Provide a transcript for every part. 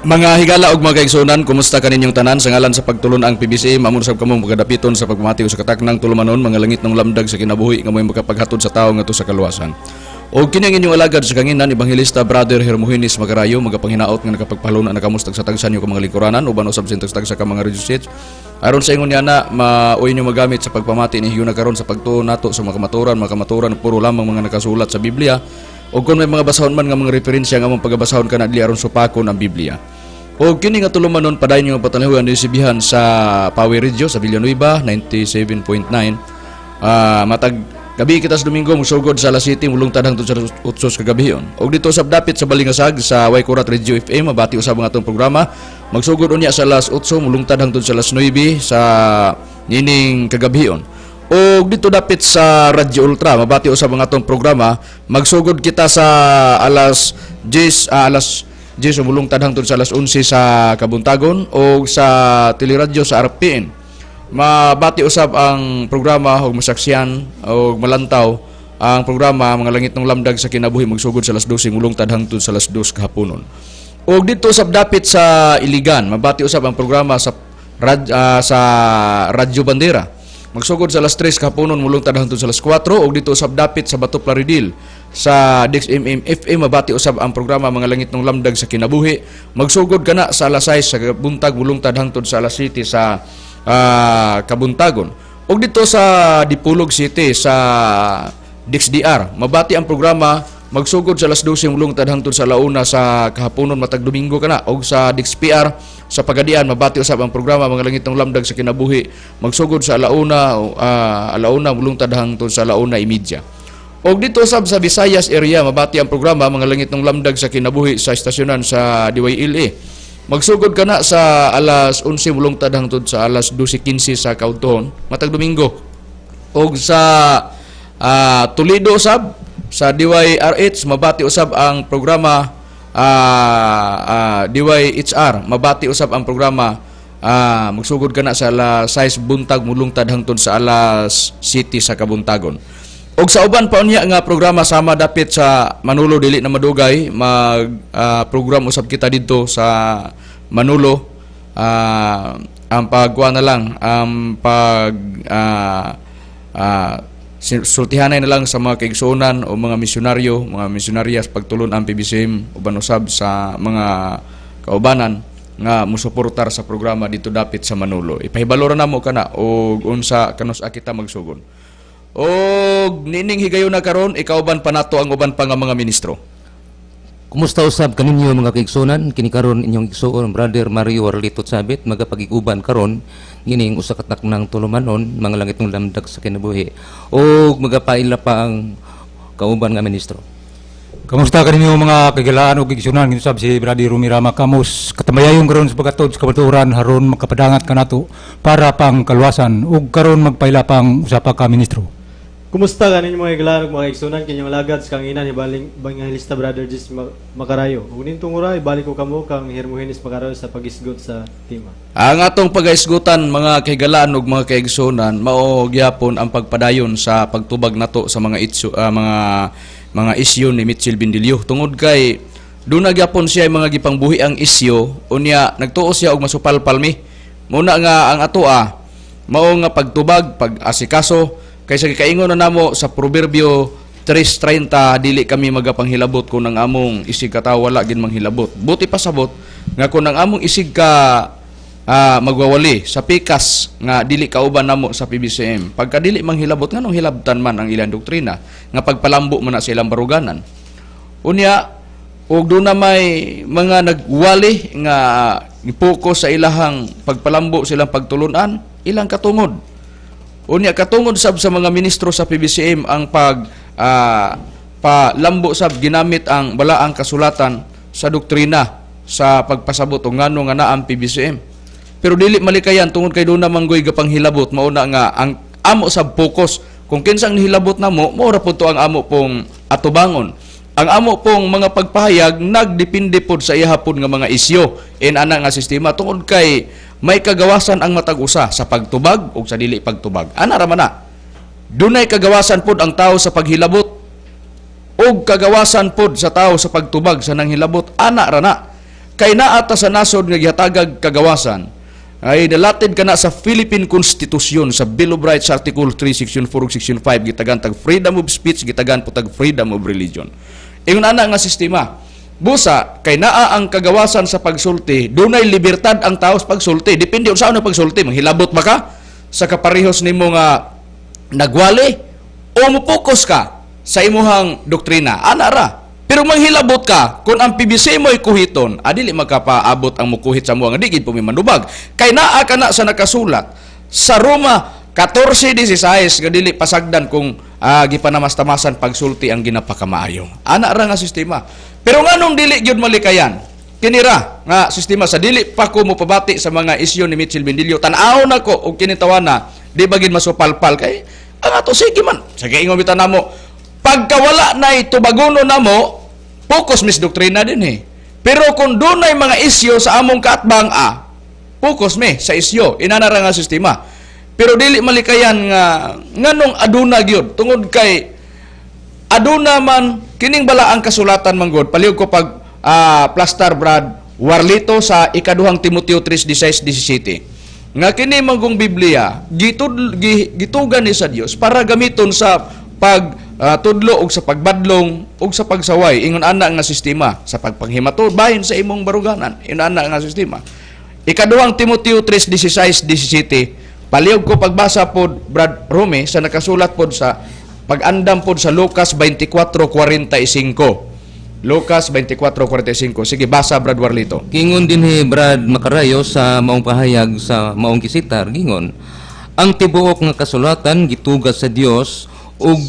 Mga higala og mga kaigsunan, kumusta kaninyong tanan sa ngalan sa pagtulon ang PBCM, amon sab kamo makadapiton sa pagmati sa kataknang tulumanon, mga langit ng lamdag sa kinabuhi nga mo'y makapaghatod sa tawo ngadto sa kaluwasan. Og kini ang inyong alagad sa kanginan, Ebanghelista Brother Hermogenes Macarayo, magapanghinaot nga nakapagpaluna na kamo sa tagsa-tagsa niyo ka mga lingkuranan uban usab sa tagsa ka mga radio sets. Aron sa ingon niya na maoy nyo magamit sa pagpamati ni higayuna karon sa pagtuo nato sa mga kamaturan puro lamang mga nakasulat sa Biblia. O kung may mga basahon man nga mga referensya nga among pagabasahon kana dili aron supakon ang Biblia. O kini nga tulumanon padayon nga patanahuan resibihan sa Power Radio sa Villanueva 97.9. Matag gabi kita sa Domingo musugod sa alas 7 mulungtad hangtod sa 8 sa kagabion. Og dito sa dapit sa Balingasag sa Waykurat Radio FM mabati usab ang atong programa. Magsugod unya sa alas 8 mulungtad hangtod sa alas 9 sa nining kagabion. Og dito dapit sa Radyo Ultra mabati usab ang atong programa. Magsugod kita sa alas 10 alas 10 mulungtad hangtod sa alas 11 sa Kabuntagon, og sa Teleradyo sa RPN mabati usab ang programa og masaksiyan og malantaw ang programa Mga Langit ng Lamdag sa Kinabuhi, magsugod sa alas 12 mulungtad hangtod sa alas 2 kahaponon. Og dito usab dapit sa Iligan mabati usab ang programa sa Radyo Bandera. Magsugod sa alas 3 kahaponon mulungtad hangtod sa alas 4. Og dito usab dapit sa Bato Plaridel sa DXMM FM mabati usab ang programa Mga Langit ng Lamdag sa Kinabuhi. Magsugod kana sa alas 6 sa buntag mulungtad hangtod sa alas 7 sa kabuntagon. Og dito sa Dipolog City sa DXDR mabati ang programa magsugod sa alas 12 mulungtad hangtod sa alauna sa kahaponon matag Domingo kana. Og sa DXPR sa Pagadian mabati usab ang programa Mga Langit ng Lamdag sa Kinabuhi, magsugod sa alauna mulungtad hangtod sa 1:30. Og dito sab sa Visayas area mabati ang programa Mga Langit ng Lamdag sa Kinabuhi sa estasyonan sa DYLA. Magsugod kana sa alas 11 mulungtad hangtod sa alas 12:15 sa kaudtohon matag Domingo. Og sa Toledo sab sa DYRH mabati usab ang programa, DYHR mabati usab ang programa, magsugod kana sa alas 6 buntag mulungtad hangtod sa alas 7 sa kabuntagon. Og sa uban pa unya nga programa sama dapit sa Manulo, dili na madugay mag program usab kita didto sa Manulo. Ang pagkuha na lang, ang pag sultihanay na lang sa mga kaigsuonan o mga misyonaryo, mga misyonarya sa pagtulon ang PBCM uban usab sa mga kaubanan nga musuportar sa programa dito dapit sa Manulo. Ipahibalo ra namo kana og unsa kanus kita magsugod. Og nining higayon na karon, ikauban pa nato ang uban pa nga mga ministro. Kumusta usab kaninyo mga kaigsunan? Kini karon inyong igsuon Brother Mario Arlito Sabit magapagiguban karon niining usa ka taknang tulumanon, Mga Langit ng Lamdag sa Kinabuhi, ug magapaila pa ang kauban nga ministro. Kamusta kaninyo mga kagilaan ug igsunan? Ginsab si Brother Rumira Makamos katamayayong karon sa paghatod sa kamatuoran haron makapadangat kanato para pang kaluwasan, ug karon magpaila pang usa pa ka ministro. Kumusta kaninyo mga higala ug mga igsunan? Kinyong alagad sa kanginan hibaling Evangelista Brother Jis Makarayo. Ug nintong ura ibalik ko kamo kang Hermogenes Makarayo sa pagisgot sa tema. Ang atong pagaisgutan, mga kahigalaan ug mga kaigsunan, mao gyapon ang pagpadayon sa pagtubag nato sa mga itsu, mga isyu ni Mitchell Bindilio. Tungod kay duna gyapon siya mga gipangbuhi ang isyu, unya nagtuo siya og masupalpal mi. Muna nga ang atoa mao nga pagtubag, pag-asikaso, kaysa gikaingon na namo sa Proverbio 3:30, dili kami magapanghilabot kung ang among isig ka tawo wala gin manghilabot. Buti pasabot nga kung ang among isig ka magwawali sa pikas nga dili kauban namo sa PBCM. Pagka dili manghilabot, nganong hilabtan man ang ilang doktrina nga pagpalambo man na sa ilang baruganan? Unya ug doon na may mga nagwali nga gipokus sa ilahang pagpalambo silang pagtulunan, ilang katungod. Unya katungod sab sa mga ministro sa PBCM ang pag Palambo sab ginamit ang balaang kasulatan sa doktrina sa pagpasabot og ngano nga naa ang PBCM. Pero dili malikayan tungod kay duna manggoy gapanghilabot, mao na nga ang amo sa focus kung kinsang nihilabot namo, mao ra pud to ang amo pong atubangon. Ang amo pong mga pagpahayag nagdepende pod sa iha pod nga mga isyu in ana nga sistema tungod kay may kagawasan ang matag usa sa pagtubag ug sa dili pagtubag. Ana ra man na. Dunay kagawasan pod ang tao sa paghilabot ug kagawasan pod sa tao sa pagtubag sa nanghilabot. Ana ra na. Kay naa ta sa nasod nga gihatagag kagawasan ay dalatid kana sa Philippine Constitution, sa Bill of Rights, Article 3, Section 4 ug Section 5. Gitagan tag freedom of speech, gitagan po tag freedom of religion. Ingon ana nga sistema. Busa kay naa ang kagawasan sa pagsulti, dunay libertad ang tao sa pagsulti. Depende unsa ang pagsulti. Manghilabot ba ka sa kaparehos nimo nga nagwali o mo-focus ka sa imuhang doktrina? Ana ra. Pero manghilabot ka, kung ang PBC mo'y kuhiton, adili magkapaabot ang mukuhit sa mo nga di gid po mi manubag. Kay naa ka na sa nakasulat sa Roma 14:16 nga dili pasagdan kung gipanamastamasan pagsulti ang ginapakamaayo. Ana ra nga sistema. Pero nganong dili gyud malikayan? Kinira nga sistema, sa dili pa ko mopabati sa mga isyu ni Mitchell Bendillo, tan-aw nako og kini tawana, di ba gid masupalpal kay ang ato sige man. Sige, ingon bitaw namo, pagkawala na tubagono namo, focus mis doktrina din eh. Pero kung dunay mga isyu sa among kaatbang, focus me sa isyu. Inana ra nga sistema. Pero dili malikayan nga nganong aduna gyud tungod kay aduna man kining balaang kasulatan manggod. Palihog ko pag plastar, Brad Warlito, sa Ikaduhang Timoteo 3:16-17 nga kini manggong Biblia gitugan ni sa Dios para gamiton sa pag tudlo og sa pagbadlong og sa pagsaway. Ingon ana nga sistema, sa pagpanghimato bahin sa imong baruganan. Ingon ana nga sistema. Ikaduhang Timoteo 3:16-17. Palihog ko pagbasa pod, Brad Rome, sa nakasulat pod sa pag-andam pod sa Lucas 24:45. Lucas 24:45. Sige, basa, Brad Warlito. Gingon dinhi, Brad Makarayo, sa maong pahayag sa maong kisitar, gingon ang tibuok nga kasulatan gitugas sa Dios ug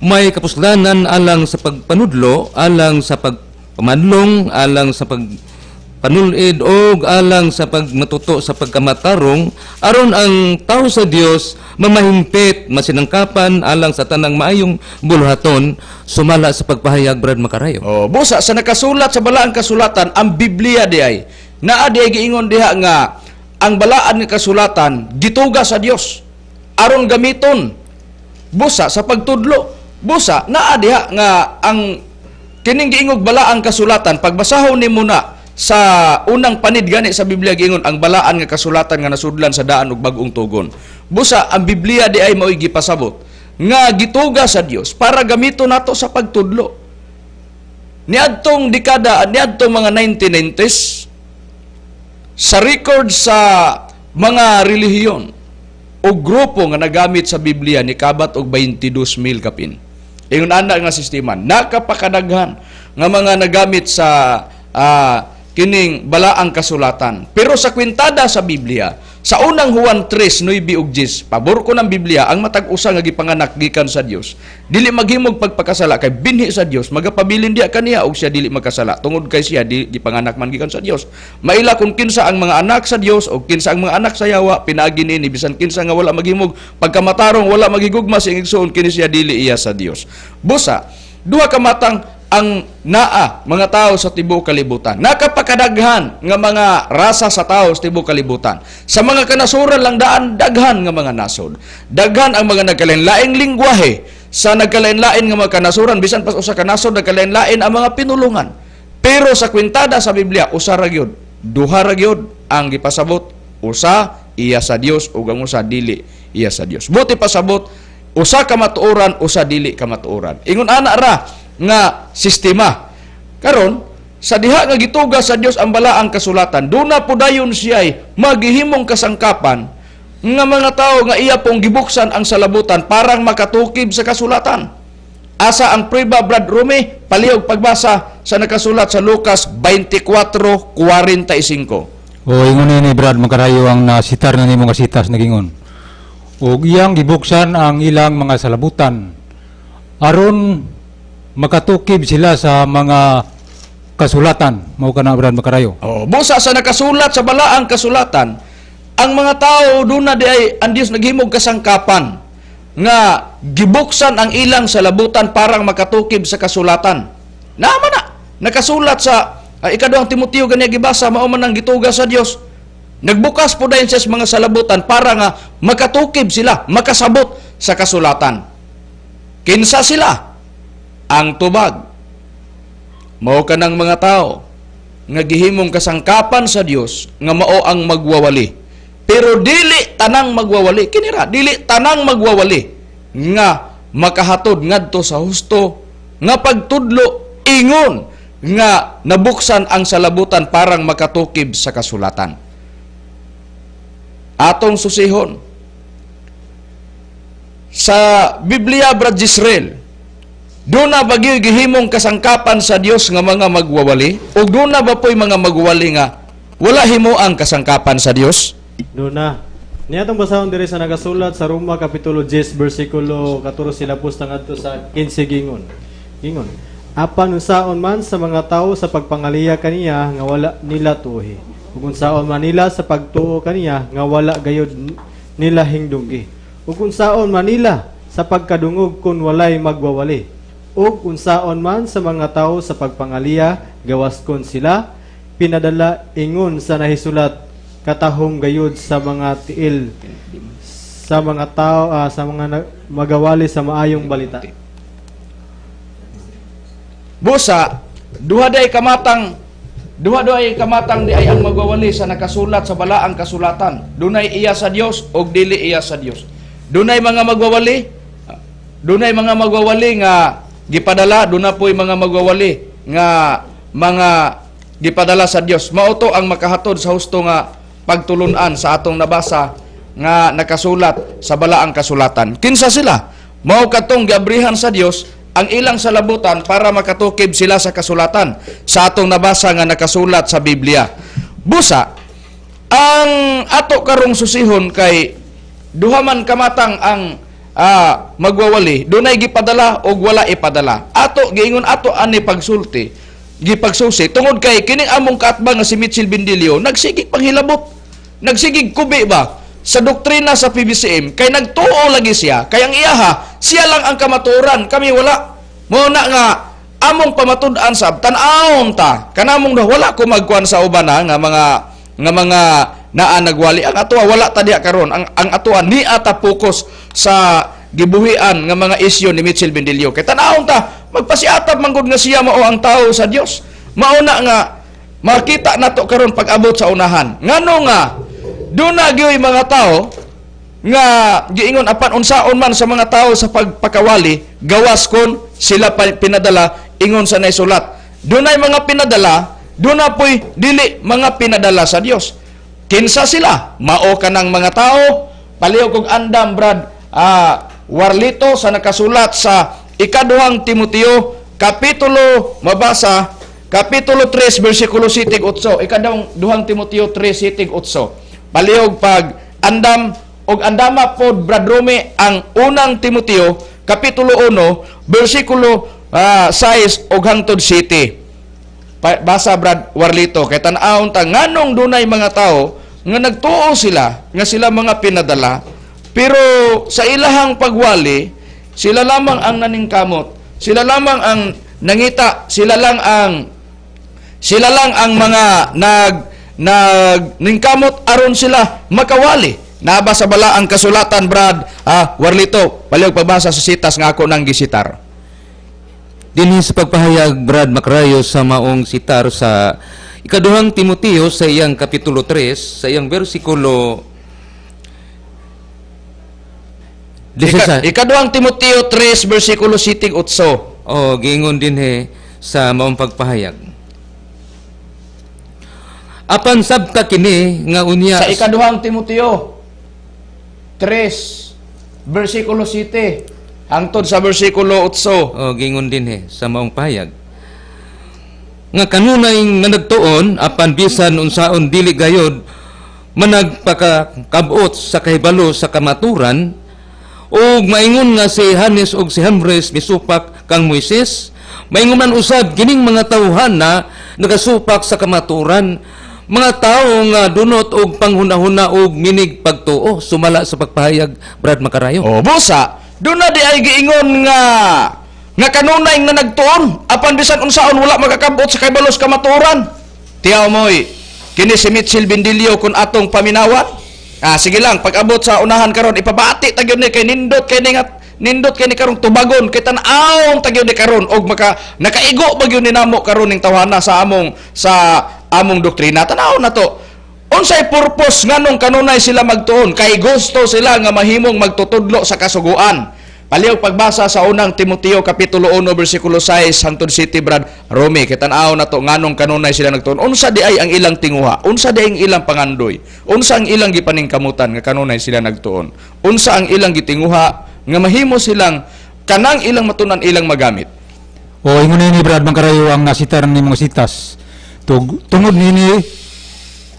may kapuslanan alang sa pagpanudlo, alang sa pagpamadlong, alang sa pagpanulid og alang sa pagmatuto sa pagkamatarong, aron ang tao sa Dios mamahimpit, masinangkapan alang sa tanang maayong buluhaton, sumala sa pagpahayag, Brad Makarayo. Oh, busa sa nakasulat sa balaang kasulatan, ang Biblia di ay naa di ay giingon diha nga ang balaan nga kasulatan gituga sa Dios aron gamiton busa sa pagtudlo. Busa naa diha nga ang kining giingog balaang kasulatan, pagbasahon nimo na sa unang panid gani sa Biblia, giingon ang balaan nga kasulatan nga nasudlan sa daan ug bag-ong tugon. Busa ang Biblia di ay mao'y gipasabot nga gituga sa Dios para gamiton nato sa pagtudlo. Niadtong dekada, niadtong mga 1990s, sa record sa mga relihiyon o grupo nga nagamit sa Biblia ni kabat og 22,000 kapin. Ingon ana nga sistema, nakapakadaghan nga mga nagamit sa kining balaang kasulatan. Pero sa kwintada sa Biblia, sa Unang Juan 3:9 ug 10, pabor ko ng Biblia, ang matag usa nga gipanganak gikan sa Dios, dili maghimog pagpakasala kay binhi sa Dios magapabilin diha kaniya ug siya dili magkasala tungod kay siya di gipanganak man gikan sa Dios. Maila kung kinsa ang mga anak sa Dios o kinsa ang mga anak sa yawa pinaagi niini. Bisan kinsa nga wala maghimog pagkamatarong, wala maghigugma sa iyang igsoon, kini siya dili iya sa Dios. Busa duha ka matang ang naa mga tao sa tibuok kalibutan. Nakapakadaghan nga mga rasa sa tao sa tibuok kalibutan. Sa mga kanasuran lang daan daghan nga mga nasod. Daghan ang mga nagkalain-laing lingwahe sa nagkalain-lain nga mga kanasuran, bisan pas usa ka nasod nagkalain-lain ang mga pinulungan. Pero sa kwintada sa Biblia, usa ra gyud, duha ra gyud ang gipasabot, usa iya sa Dios ug ang usa dili iya sa Dios. Buti pasabot, usa ka matuoran, usa dili ka matuoran. Ingon ana ra nga sistema. Karon, sa diha nga gituga sa Dios ang balaang kasulatan, duna po dayon siya'y maghihimong kasangkapan nga mga tao nga iya pong gibuksan ang salabutan parang makatukib sa kasulatan. Asa ang prueba, Brad Rumi? Palihog pagbasa sa nakasulat sa Lucas 24:45. O ingon ni Brad Makarayo ang nasitar na nimo nga sitas, nagingon. Og iyang gibuksan ang ilang mga salabutan aron Makatukib sila sa mga kasulatan. Mao kana, Brad Makarayo. Oh, busa sa nakasulat sa balaang kasulatan, ang mga tao doon na di ay ang Dios naghimog kasangkapan nga gibuksan ang ilang salabutan parang makatukib sa kasulatan. Naman na nakasulat sa ikaduhang Timoteo gani gibasa, mao man ang gituga sa Dios. Nagbukas po dayon siya sa mga salabutan para nga makatukib sila, makasabot sa kasulatan. Kinsa sila? Ang tubag. Mao kanang mga tao nga gihimong kasangkapan sa Dios nga mao ang magwawali. Pero dili tanang magwawali, kinira, dili tanang magwawali nga makahatod ngadto sa husto nga pagtudlo ingon nga nabuksan ang salabutan parang makatukib sa kasulatan. Atong susihon sa Biblia, Brad Israel, doon na ba gyud gihimong kasangkapan sa Dios nga mga magwawali o doon na ba po'y mga magwawali nga wala himo ang kasangkapan sa Dios? Doon na. Niya atong basahon diri sa nagasulat sa Roma kapitulo 10 bersikulo 14 lapos ngadto sa 15 gingon. Gingon. Apan unsaon man sa mga tawo sa pagpangaliya kaniya nga wala nila tuohi. Ug unsaon man nila sa pagtuo kaniya nga wala gayud nila hingdunggi. Ug unsaon man nila sa pagkadungog kun walay magwawali. Ug unsaon man sa mga tawo sa pagpangaliya gawas kon sila pinadala, ingon sa nahisulat, katahom gayud sa mga tiil sa mga tao sa mga magawali sa maayong balita. Busa, duha day kamatang di ay ang magwawali sa nakasulat sa balaang kasulatan. Dunay iya sa Dios og dili iya sa Dios. Dunay mga magwawali nga gipadala, duna po'y mga magwawali nga mga gipadala sa Dios. Mao to ang makahatod sa husto nga pagtulunan sa atong nabasa nga nakasulat sa balaang kasulatan. Kinsa sila? Mao katong giabrihan sa Dios ang ilang salabutan para makatukib sila sa kasulatan sa atong nabasa nga nakasulat sa Biblia. Busa, ang ato karong susihon kay duha man kamatang ang magwawali, dunay gipadala og wala ipadala. Ato giingon ato ani pagsulti, gipagsusi tungod kay kining among kaatbang nga si Mitchell Bendilio nagsigig panghilabot, nagsigig kubi ba sa doktrina sa PBCM kay nagtuo lagi siya kay ang iyaha siya lang ang kamatuoran, kami wala. Mo na nga among pamatud-an sab tan-awon ta kanamong daw wala ko magkuan sa uban na nga mga naa nagwali ang atoa, wala ta diha karon. Ang atoa ni ata focus sa gibuhian nga mga isyu ni Mitchell Bendilio kay tan-awon ta magpasiatap manggod nga siya mao ang tao sa Dios. Mao na nga makita nato karon pag-abot sa unahan ngano nga doon na gyoy mga tao nga giingon apan unsaon man sa mga tao sa pagpakawali gawas kon sila pinadala ingon sa naisulat. Dunay mga pinadala, duna po'y dili mga pinadala sa Dios. Kinsa sila? Mao kanang mga tao. Palihog kog andam, Brad Warlito, sa nakasulat sa ikaduhang Timoteo kapitulo, mabasa kapitulo 3 bersikulo 7 8. Ikaduhang duhang Timoteo 3 7 8. Palihog pag andam og andama pod, Brad Rome, ang unang Timoteo kapitulo 1 bersikulo 6 og hangtod 7. Basa, Brad Warlito, kay tan-awon ta nganong dunay mga tao nga nagtuo sila nga sila mga pinadala pero sa ilahang pagwali sila lamang ang naningkamot, sila lamang ang nangita, sila lang ang mga nag nag ningkamot aron sila makawali. Naba sa balaang kasulatan, Brad Warlito? Palihog pabasa sa sitas nga ako nang gisitar. Dinhi sa pagpahayag, Brad Makrayo, sa maong sitar sa ikaduhang Timoteo sa iyang kapitulo 3 sa iyang bersikulo 16. Ikaduhang Timoteo 3 bersikulo 7 8. O giingon dinhi sa maong pagpahayag. Apan sabta kini nga unya Sa ikaduhang Timoteo 3 bersikulo 7 hangtod sa bersikulo 8. O giingon dinhi sa maong pahayag nga kanunay nga nagtuon apan bisan unsaon dili gayod managpakakabot sa kahibalo sa kamaturan ug maingon nga si Hanes ug si Hambres misupak kang Moises. Maingon man usab kining mga tawhana nagasupak sa kamaturan, mga tawo nga dunot og panghunahuna og minig pagtuo, sumala sa pagpahayag, Brad Makarayo. O busa, doon na di ay giingon nga nga kanunay nga nagtuon apan bisan unsaon wala makakabot sa kaybalos kamatuoran. Tiyaw moy, kini si Mitchell Bindilio kung atong paminawan. Ah, sige lang, pag-abot sa unahan karon ipabati ta gyud ni kay nindot kay ni nga nindot kay ni karong tubagon kay tan-awon ta gyud ni karon og maka nakaigo ba gyud ni namo karon ning tawhana sa among doktrina. Tan-awon na to. Unsay purpose nganong kanunay sila magtuon? Kay gusto sila nga mahimong magtutudlo sa kasuguan. Palihog pagbasa sa Unang Timoteo kapitulo 1 bersikulo 6 hangtod 7, Brad Romy, kay tan-aw na to nganong kanunay sila nagtuon. Unsa di ay ang ilang tinguha? Unsa di ay ang ilang pangandoy? Unsa ang ilang gipaningkamutan nga kanunay sila nagtuon? Unsa ang ilang gitinguha nga mahimo silang kanang ilang matunan ilang magamit? O ingon ni Brad Mangkarayo ang nasitar ni mga sitas. Tungod nini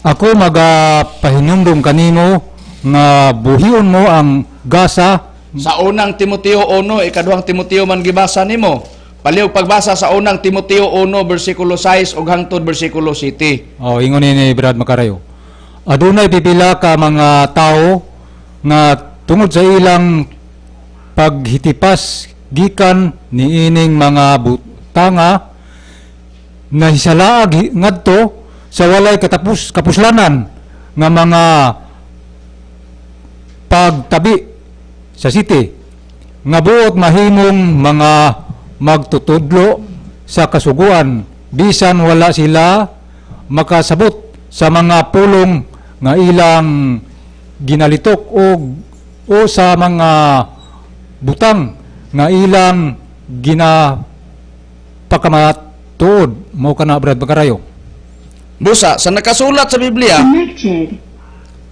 ako magapahinumdum kanimo nga buhion mo ang gasa. Sa Unang Timoteo 1, Ikaduhang Timoteo man gibasa nimo. Palihog pagbasa sa Unang Timoteo 1 bersikulo 6 ug hangtod bersikulo 7. O ingon ni Brad Makarayo. Adunay pipila ka mga tao nga tungod sa ilang paghitipas gikan niining mga butanga nahisalaag ngadto sa walay katapus kapuslanan nga mga pagtabi sa city nga buot mahimong mga magtutudlo sa kasuguan bisan wala sila makasabot sa mga pulong nga ilang ginalitok o sa mga butang nga ilang ginapakamatuod. Mao kana, Brad Bakarayo. Busa sa nakasulat sa Biblia, Connected.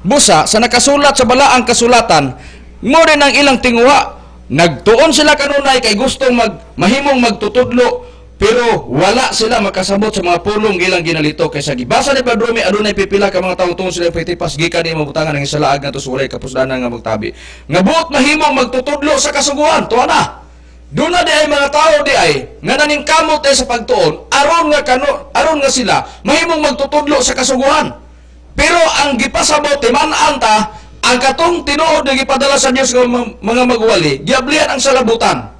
Busa sa nakasulat sa balaang kasulatan, mo rin ang ilang tinguha. Nagtuon sila kanunay kay gustong mahimong magtutudlo, pero wala sila makasabot sa mga pulong ilang ginalito kaysa gibasa ni Padre Romy, adunay pipila ka mga tawo tuon sila pitipas gikan ni mabutangan ang isalaag ngadto sa walay kapuslanan nga magtabi nga buot mahimong magtutudlo sa kasuguan. Tuwa na. Doon na di ay mga tao di ay nga naningkamot ay sa pagtuon aron nga kano aron nga sila mahimong magtutudlo sa kasuguan. Pero ang gipasabot timan-an ta ang katong tinuod nga gipadala sa Dios nga mga magwali, giablihan ang salabutan.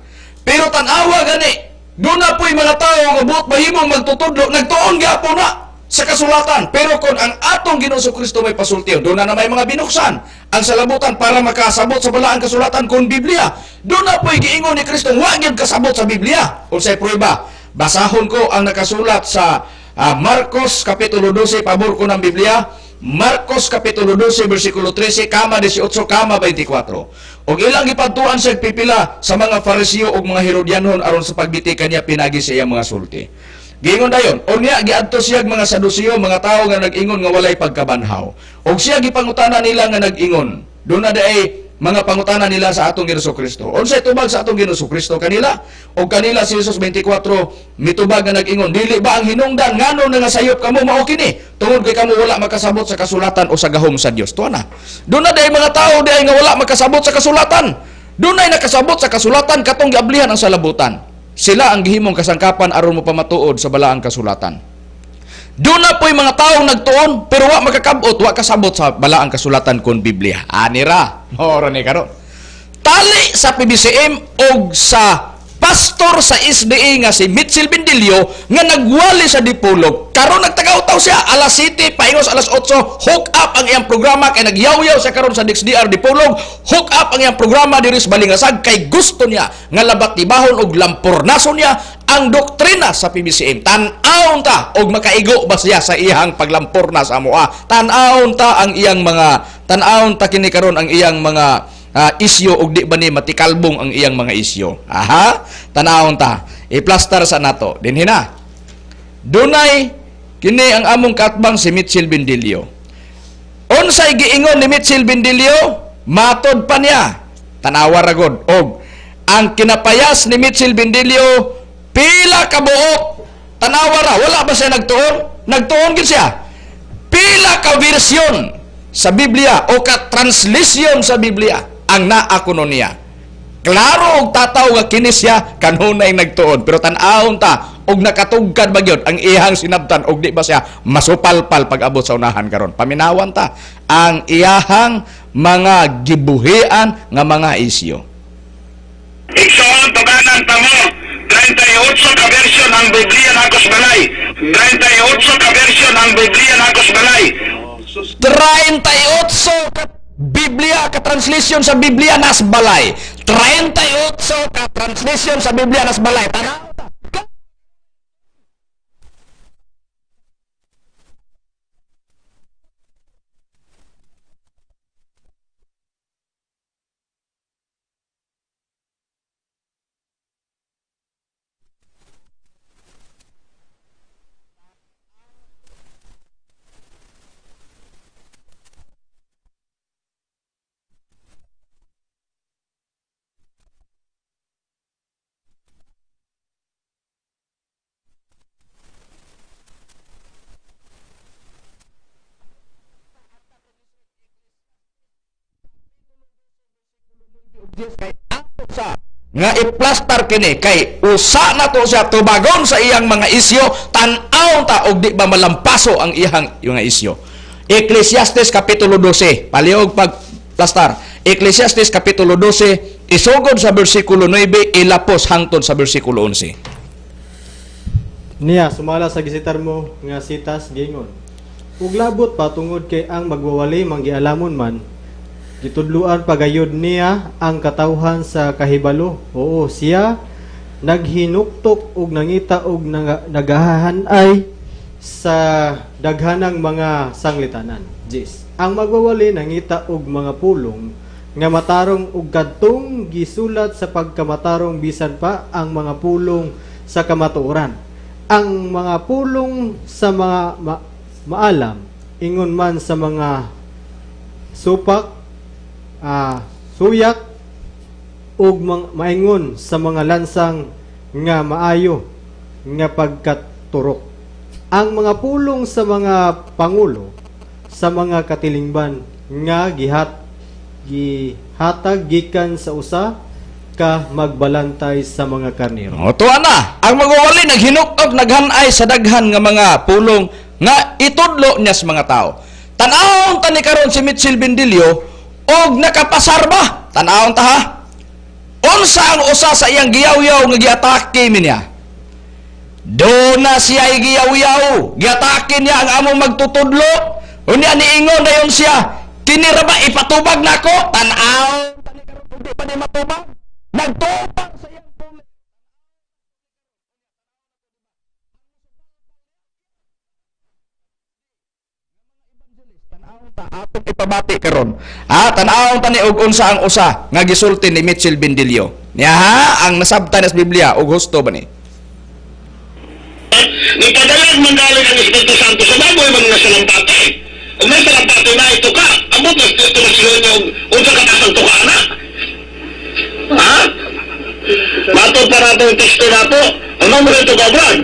Pero tan-awa gani, doon na po'y mga tao nga buot mahimong magtutudlo, nagtuon gyapon na sa kasulatan. Pero kung ang atong Ginoong Kristo may pasulti, doon na may mga binuksan ang salabutan para makasabot sa balaang kasulatan kung Biblia. Doon na po'y giingon ni Kristo, wa gyud kasabot sa Biblia. Unsay prueba? Basahon ko ang nakasulat sa Marcos Kapitulo 12, pabor ko ng Biblia. Marcos Kapitulo 12, versikulo 13, kama 18, kama 24. Og ilang gipadtuan sa pipila sa mga Fariseo ug mga Herodianhon aron sa pagbiti kaniya pinagi sa iyang mga sulti. Giingon dayon, unya giadto siya mga Saduceo, mga tawo nga nag-ingon nga walay pagkabanhaw. Og siya gipangutana nila nga nag-ingon. Doon na day mga pangutana nila sa atong Ginoong Kristo. Unsay tubag sa atong Ginoong Kristo kanila? Og kanila si Jesus 24 mitubag nga nag-ingon, dili ba ang hinungdan ngano nga sayop kamo mao kini? Tungod kay kamo wala makasabot sa kasulatan o sa gahom sa Dios. Tuwa na. Doon na day mga tawo day nga wala makasabot sa kasulatan. Doon ay nakasabot sa kasulatan katong giablihan ang salabutan. Sila ang gihimong kasangkapan aron mo pamatuod sa balaang kasulatan. Doon na po'y mga taong nagtuon pero wa makakabot, wa kasabot sa balaang kasulatan kon Biblia. Anira, moro ni karon. Tali sa PBCM og sa pastor sa SDA nga si Mitchell Bendilio nga nagwali sa Dipolog. Karon nagtagaw-taw siya alas 7 paingos alas 8, hook up ang iyang programa kay nagyawyaw siya karon sa DXDR Dipolog, hook up ang iyang programa diri sa Balingasag kay gusto niya nga labat tibahon og lampurnason niya ang doktrina sa PBCM. Tan-awon ta og makaigo ba siya sa iyang paglampurna sa amoa. Tan-awon ta ang iyang mga tan-awon ta kini karon ang iyang mga isyo og di ba ni matikalbong ang iyang mga isyo. Aha, tan-awon ta. I-plaster sa nato. Dinhi na. Dunay kini ang among kaatbang si Mitchell Bendilio. Unsay giingon ni Mitchell Bendilio? Matod pa niya. Tanawa ra gud og ang kinapayas ni Mitchell Bendilio pila ka buok. Tanawa ra, wala ba siya nagtuon? Nagtuon gid siya. Pila ka version sa Biblia o ka translation sa Biblia ang naa kuno niya. Klaro og tataw nga kini siya kanunay nagtuon, pero tan-awon ta og nakatugkad ba gyud ang iyang sinabtan og di ba siya masupalpal pag-abot sa unahan karon. Paminawan ta ang iyahang mga gibuhian nga mga isyo. Igsoon, tuganan pa mo, 38 ka version ang Biblia ng Agos Balay. 38 ka version ang Biblia ng Agos Balay. 38 ka Biblia ka translation sa Biblia nas balay. 38 ka translation sa Biblia nas balay. Tanaw ta. Kay ato sa nga iplastar kini kay usa na to siya tubagon sa iyang mga isyo, tan-aw ta og di ba malampaso ang iyang mga isyo. Ecclesiastes kapitulo 12, palihog pag plastar. Ecclesiastes kapitulo 12, isugod sa bersikulo 9, ilapos hangtod sa bersikulo 11. Niya sumala sa gisitar mo nga sitas gingon. Ug labot pa tungod kay ang magwawali manggialamon man, gitudluan pagayod niya ang katawhan sa kahibalo. Oo, siya naghinuktok og nangita og nagahanay sa daghanang mga sanglitanan. Jis. Ang magwawali nangita og mga pulong nga matarong og kadtong gisulat sa pagkamatarong bisan pa ang mga pulong sa kamatuoran. Ang mga pulong sa mga maalam ingon man sa mga supak, suyak ug maingon sa mga lansang nga maayo nga pagkaturok. Ang mga pulong sa mga pangulo sa mga katilingban nga gihatag gikan sa usa ka magbalantay sa mga karnero. O, tuwa na. Ang magwawali naghinuktok, naghanay sa daghan nga mga pulong nga itudlo niya sa mga tao. Tan-awon ta ni karon si Mitchell Bendilio og nakapasar ba? Tan-awon ta ha. Unsa ang usa sa iyang giyaw-yaw nga giatake mi niya? Do na siya giyaw-yaw, giatake niya ang among magtutudlo. Unya niingon dayon siya, kini ra ba ipatubag nako? Tan-awon ta ni karon di pa ni matubag. Nagtubag sa iyang pulong. Atong ipabati karon. Tan-awon ta ni og unsa ang usa nga gisulti ni Mitchell Bendilio. Niya ha, ang nasabtan sa Biblia og husto ba ni? Nipadalag man galing ang Espiritu Santo sa baboy man nga salampate. Ug may salampate na ito ka. Abot na ito na siya niya og unsa ka tasang tuka na. Ha? Matod pa nato ang teksto nato. Ano mo rin ito ka, Brad?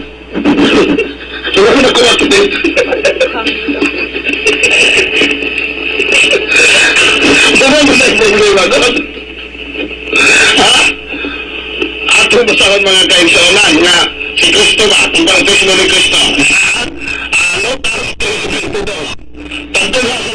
Wala ko nakuha ito. Wala mo sa problema doon. Ha? Ato ba sa mga kaigsuonan nga si Kristo ba? Ang bautismo ni Kristo. Ano? Pagdula sa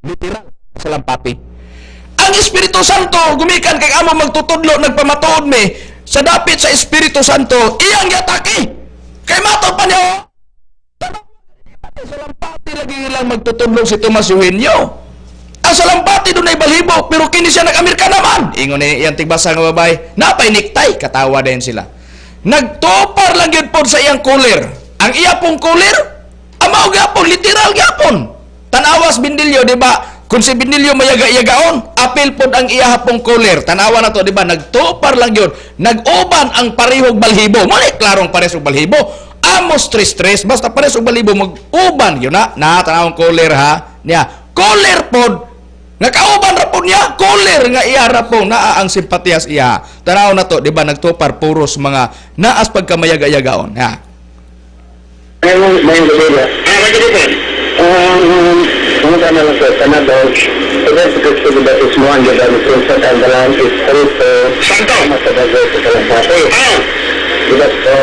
Literal sa lampati. Ang Espiritu Santo gumikan kay amo magtutudlo, nagpamatuod mi sa dapit sa Espiritu Santo iyang giatake. Kay matod pa niya sa lampati lagi ilang magtutudlo si Tomas Eugenio. Ang salampati doon ay balhibo, pero kini siya nag-Amerika naman. Ingon ni iyang tigbasa nga babae, napay niktay, katawa din sila. Nagtupar lang yun po sa iyang kulir. Ang iya pong kulir, amao gyapon, literal gyapon. Tanawas Bindilyo, di ba? Kung si Bindilyo mayaga-yagaon, apil pod ang iya pong kulir. Tanawa na to, di ba? Nagtupar lang yun. Nag-uban ang parehog balhibo. Mali, klarong parehog balhibo. Amos 3-3, basta parehog balhibo, mag-uban yun na. Na, tanawang kulir ha. Niya, kulir pod nga kauban ra po niya, kulir nga iya ra po naa ang simpatiyas iya. Tanaw na to, di ba, nagtupar puros mga naas pagkamayagayagaon. Ha. Ngayon, may gabi ba? Ah, may gabi po. Pumunta na lang sa Canada. Pagka sa Kristo di bautismo, ang ganda ni Prince at ang dalang Espiritu Santo. Sama sa bago sa Kalampati. Ah, Di ba? So,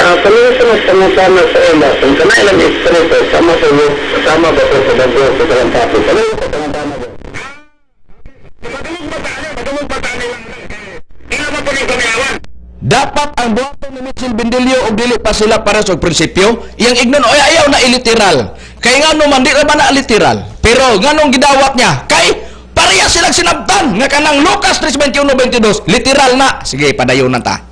kami sa mas pangutana sa ila, kung kanailang Espiritu, sama sa iyo, sama ba ko sa bago sa Kalampati? Kami sa pangutana ba? Madungog ba tayo? Madungog ba tayo lang? Ila ba po ng kamiyawan? Dapat ang buhaton ni Mitchell Bendilio og dili pa sila para sa prinsipyo, iyang ignon oy ayaw na iliteral. Kay ngano man di ra ba na literal. Pero nganong gidawat niya? Kay pareha silang sinabtan nga kanang Lucas 3:21-22 literal na. Sige, padayon na ta.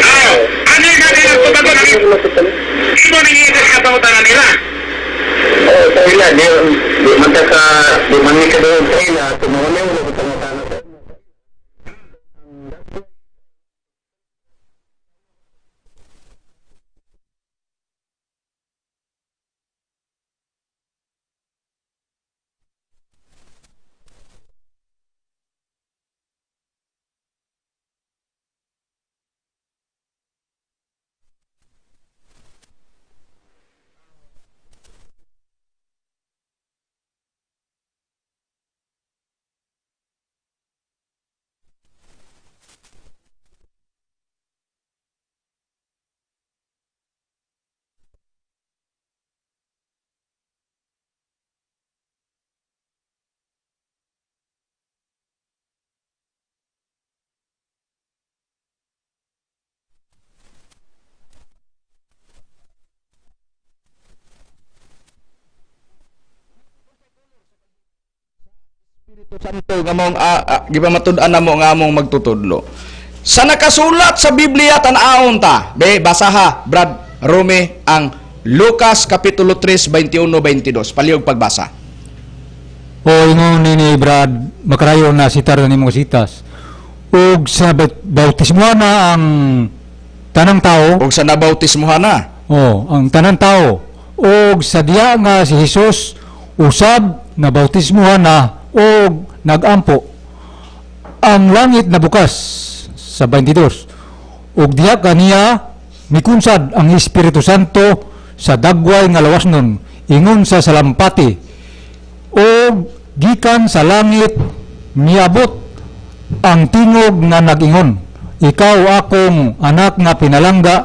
Ah, ano yung kanila tubago ng imo nang iitas ka pangutana nila? Oo, sa ila, di man ka sa, di man ni ka doon sa ila, tumawala mo sa pangutana sa ila. Espiritu Santo nga mong gipamatud-an namo nga among magtutudlo. Sa nakasulat sa Biblia tan-aon ta. Be basaha Brad Rome ang Lucas kapitulo 3 21-22. Palihog pagbasa. O ingon ni Brad, makarayo na sitar na nimong sitas. Ug sa bautismo na ang tanang tao, Ug sa nabautismohan na. oh, ang tanang tao, ug sa diya nga si Jesus usab na bautismohan na ug nagampo. Ang langit nabukas sa 22. Ug diha kaniya mikunsad ang Espiritu Santo sa dagway nga lawas nun ingon sa salampati ug gikan sa langit miabot ang tingog nga nag-ingon, ikaw akong anak nga pinalangga,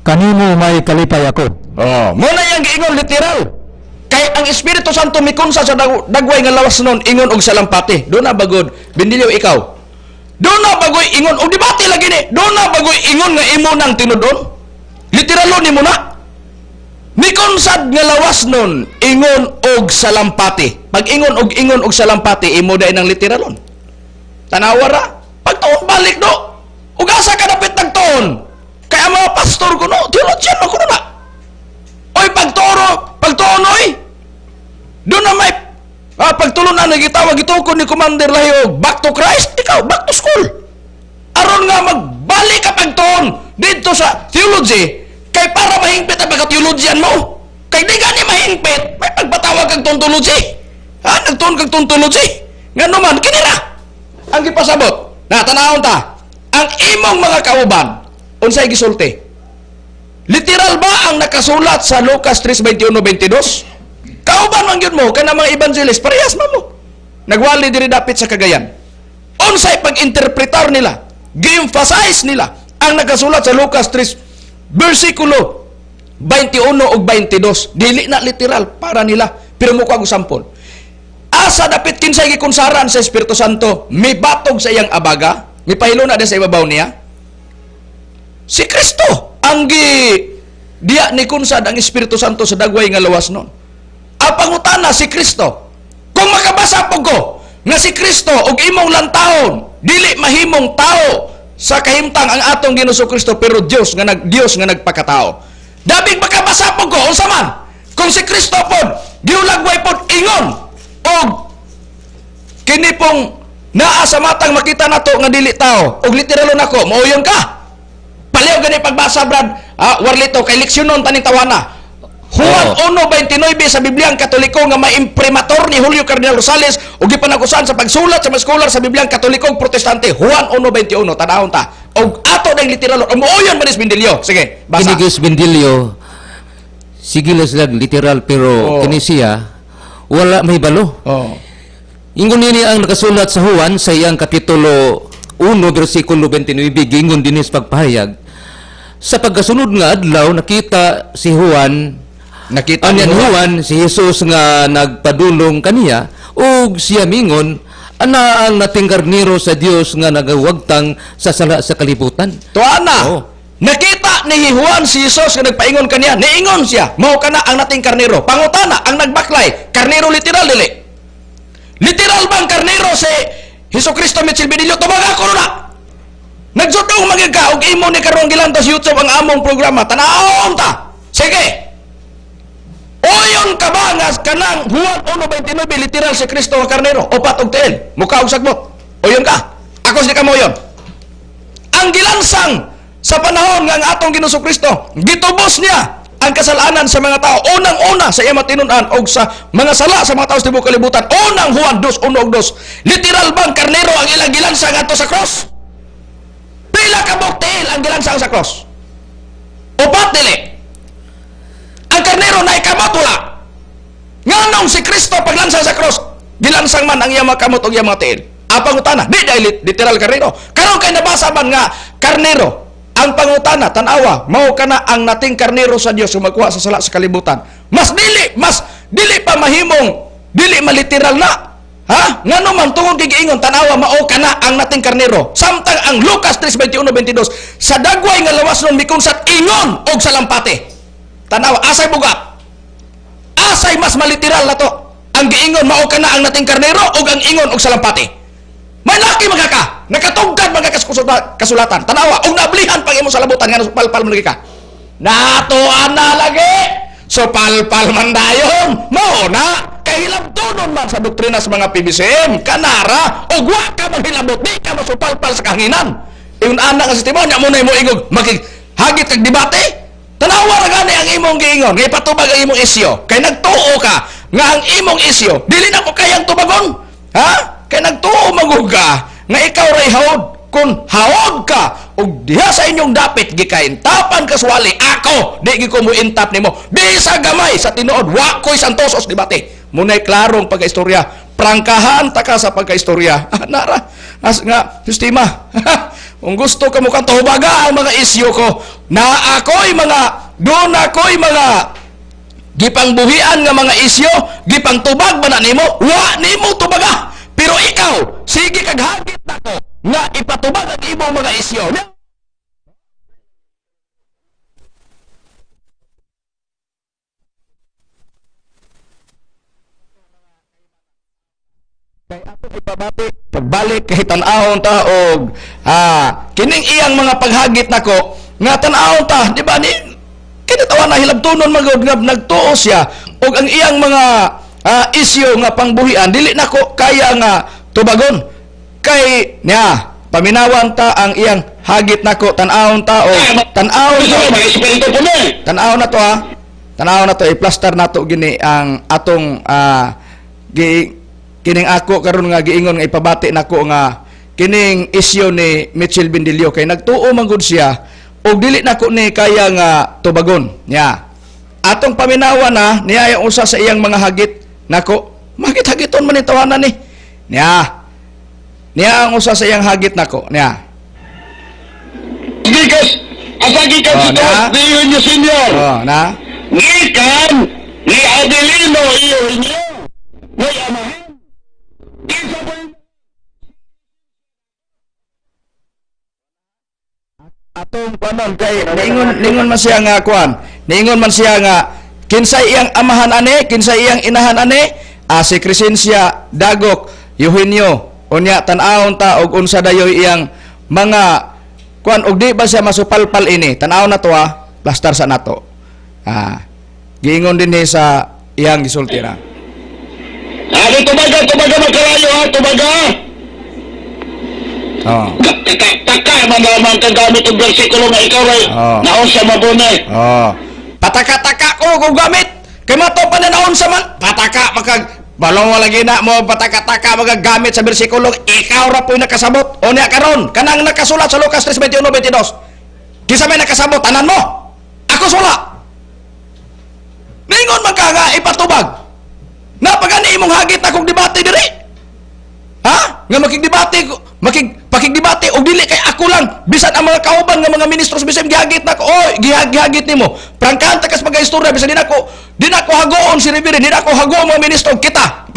kanimo may kalipay ako. Oh, mo na yang giingon literal. Kay ang Espiritu Santo mikunsa sa dagway nga lawas nun ingon og salampati. Do na bagod Bendilyo ikaw. Do na bagoy ingon og debate lagi ni. Do na bagoy ingon nga imo nang tinudon. Literalon nimo na. Mikunsad nga lawas nun ingon og salampati. Pag ingon og ingon og salampati imo dai nang literalon. Tanawa ra. Pagtuon balik do. Ug asa ka dapit nagtuon? Kay ang mga pastor kuno, theologian man kuno na. Oy pagturo, pagtuon oy. Doon na may pagtulon na nagitawag gitukod ni Commander Lahiyog, back to Christ, ikaw back to school. Aron nga magbalik ka pagtuon dito sa theology kay para mahingpit ang pagka-theologian mo. Kay di gani mahingpit, may pagpatawag kag tontology. Ha, nagtuon kag tontology. Ngano man kinira ang gipasabot. Na tanawon ta. Ang imong mga kauban unsay gisulti? Literal ba ang nakasulat sa Lucas 3:21-22? Kauban man gyud mo kana mga evangelist, parehas man mo. Nagwali diri dapit sa Cagayan. Unsay pag-interpretar nila, gi-emphasize nila ang nakasulat sa Lucas 3 versikulo 21 ug 22. Dili na literal para nila. Pero mo ko sample. Asa dapit kinsay gikunsaran sa Espiritu Santo, mibatog sa iyang abaga, mipahilo na din sa ibabaw niya. Si Kristo ang gi diya ni kunsad ang Espiritu Santo sa dagway nga lawas nun. Ang pangutana si Kristo, kung makabasa po ko nga si Kristo og imong lantahon, dili mahimong tao sa kahimtang ang atong Ginoong Kristo, pero Dios nga Dios nga nagpakatao. Dabig makabasa po ko unsa man kung si Kristo pod giulagway pod ingon og kini pong naa sa matang makita nato nga dili tao og literalon nako, mauyon ka. Paliw gani pagbasa Brad, Warlito, kay leksyonon taning tawana. Juan 1:29 sa Bibliang Katoliko nga may imprimator ni Julio Cardinal Rosales ug gipanagusan sa pagsulat sa mga scholar sa Bibliang Katoliko ug Protestante. Juan 1:21, tanawon ta. Og ato dang literal, umuuyon man is Bendilio. Sige, basa. Kini Gus Bendilio, sige lang sila literal, pero kini siya wala may balo. Ingon nini ang nakasulat sa Juan sa iyang kapitulo 1 bersikulo 29, gingon dinis pagpahayag. Sa pagkasunod nga adlaw nakita si Juan, nakita anyan ni Juan. Juan si Jesus nga nagpadulong kaniya ug siya mingon, ana ang nating karniro sa Dios nga nagawagtang sa sala sa kalibutan. Tuana. Nakita ni Juan si Jesus nga nagpaingon kaniya, niingon siya, mao kana ang nating karniro. Pangutana ang nagbaklay, karniro literal dili? Literal bang karniro si Hesus Kristo Mitchell Benilio? Tubag ako na. Nagsutong magyag ka og imo ni karon gilantos YouTube ang among programa. Tanawon ta. Sige. Oyon ka ba nga kanang Juan 1:29 literal si Kristo nga karnero o patog tiil, muka og sagbot? Oyon ka. Ako si kamoyon. Ang gilansang sa panahon nga ang atong Ginoong Kristo, gitubos niya ang kasalanan sa mga tao, unang-una sa iyang matinun-an og sa mga sala sa mga tao sa tibuok kalibutan. Unang Juan 2:1 2. Literal bang karnero ang ilang gilansang adto sa cross? Pila ka buok tiil ang gilansang sa cross? Upat dili. Ang karnero na ikamot wala. Nganong si Kristo paglansang sa cross, gilansang man ang iyang mga kamot og iyang mga tiil? Ang pangutana, di dahil literal karnero. Karon kay nabasa man nga karnero, ang pangutana, tan-awa, mao kana ang nating karnero sa Dios magkuha sa sala sa kalibutan. Mas dili pa mahimong, dili maliteral na. Ha? Ngano man tungod kay giingon, tan-awa, mao kana ang nating karnero. Samtang ang Lucas 3:21-22 sa dagway nga lawas nun mikonsat ingon og salampate. Tan-awa, asay bugat. Asay mas maliteral na to. Ang giingon mao kana ang nating karnero og ang ingon og salampate. Malaki mga ka, nakatugkad mga kasulatan. Tanawa, og nablihan pag imo salabutan nga palpal man lagi ka. Natoan na lagi. So palpal man dayon. Mao na kay hilabtonon man sa doktrina sa mga PBCM. Kanara og wa ka maghilabot, di ka masupalpal sa kahanginan. Ingon ana nga sistema nya mo na imo ingog makighagit kag debate. Tanawa ra gani ang imong giingon, nga ipatubag ang imong isyo. Kay nagtuo ka nga ang imong isyo dili na ko kayang tubagon. Ha? Kay nagtuo maguga nga ikaw ray haod. Kung haod ka og diha sa inyong dapit gikaintapan kaswali ako di gid ko mointap nimo bisa gamay sa tinuod wa koy santosos debate. Munay klarong pagkaistorya, prangkahan ta ka sa pagkaistorya. Nara as nga sistema. Kung gusto ka mukhang tubaga ang mga isyu ko, na ako'y mga doon ako'y mga gipangbuhian nga mga isyo, gipangtubag ba na nimo? Wa nimo tubaga. Pero ikaw, sige kag hagit nako nga ipatubag ang imong mga isyo. Kay ato ipabati pagbalik kay tan-awon ta og kining iyang mga paghagit nako nga tan-awon ta, di ba ni kinatawa na hilabtonon magod nga nagtuo siya og ang iyang mga isyo nga pangbuhian dili nako kaya nga tubagon. Kay niya paminawan ta ang iyang hagit nako, tan-awon ta og tan-awon ta, tan-awon na to ha, tan-awon na to, i-plaster nato gini ang atong kining ako karon nga giingon nga ipabati nako nga kining isyo ni Mitchell Bendilio kay nagtuo man gud siya og dili nako ni kaya nga tubagon. Nya atong paminawan na niya ang usa sa iyang mga hagit nako, magit-hagiton man ni tawanan ni. Niya niya ang usa sa iyang hagit nako niya. Gikas asa gikan si Thomas de Eugenio Senior. Oh, na. Gikan Ni Adelino Eugenio may amahan. Kinsa po Atong panon kay niingon man siya nga kuan. Niingon man siya nga kinsay iyang amahan ani, kinsay iyang inahan ani? Ah, si Crescencia Dagok Eugenio. Unya tan-awon ta og unsa dayoy iyang mga kuan og di ba siya masupalpal ini. Tan-aw na to ah, plastar sa nato. Ah, giingon dinhi sa iyang gisulti ra. Ano tubaga, tubaga magkalayo ha, tubaga. Oh. Taka man naman kang gamit og bersikulo nga ikaw ray Oh. naon sa mabunay. Oh. Pataka-taka ko kung gamit. Kay mato pa na naon sa man. Pataka makag balong lagi na mo pataka-taka magagamit sa bersikulo, ikaw ra po'y nakasabot. O niya karon kanang nakasulat sa Lucas 3:21-22. Kinsa may nakasabot tanan mo? Ako sula. Ningon man ka nga ipatubag. Napagani imong hagit akong debate diri. Ha? Nga makigdebate ko, pakigdebate og dili kay ako lang bisan ang mga kauban nga mga ministro sa BCM gihagit nako. Oy, gihagit nimo. Prangkahan ta kas pagka-istorya bisan di nako hagoon si Rivera, di nako hagoon mga ministro kita.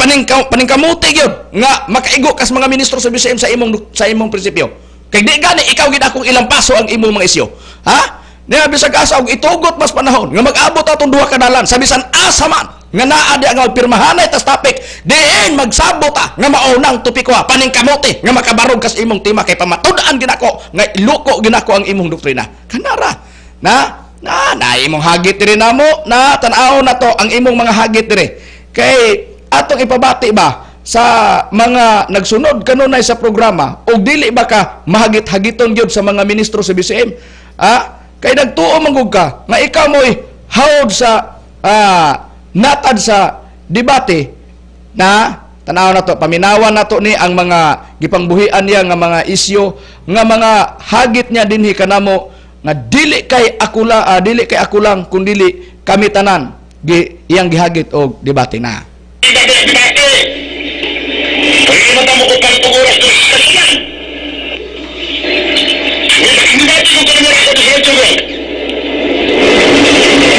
Paningkamuti gyud nga makaigo kas mga ministro sa BCM sa imong prinsipyo. Kay di gani ikaw gid akong ilang paso ang imong mga isyu. Ha? Niya bisag asa og itugot mas panahon nga mag-abot atong duha ka dalan sa bisan asa man nga naa di ang pirmahanay tas topic diin magsabot ta nga maunang topiko ha, paningkamote nga makabarog kas imong tema kay pamatud-an ginako nga iluko ginako ang imong doktrina kanara na na na imong hagit diri namo na tan-aw na to ang imong mga hagit diri kay atong ipabati ba sa mga nagsunod kanunay sa programa og dili ba ka mahagit-hagiton gyud sa mga ministro sa BCM, ah, kay nagtuo man gud ka nga ikaw mo'y hawod sa natad sa debate na tanaw na to, paminawan na to ni ang mga gipangbuhian niya nga mga isyu nga mga hagit niya dinhi kanamo nga dili kay ako la, dili kay ako lang kundili kami tanan iyang gihagit og debate na. Debate. Pag mo ko pang oras sa kasinan. Debate ko kanina sa 18 ko.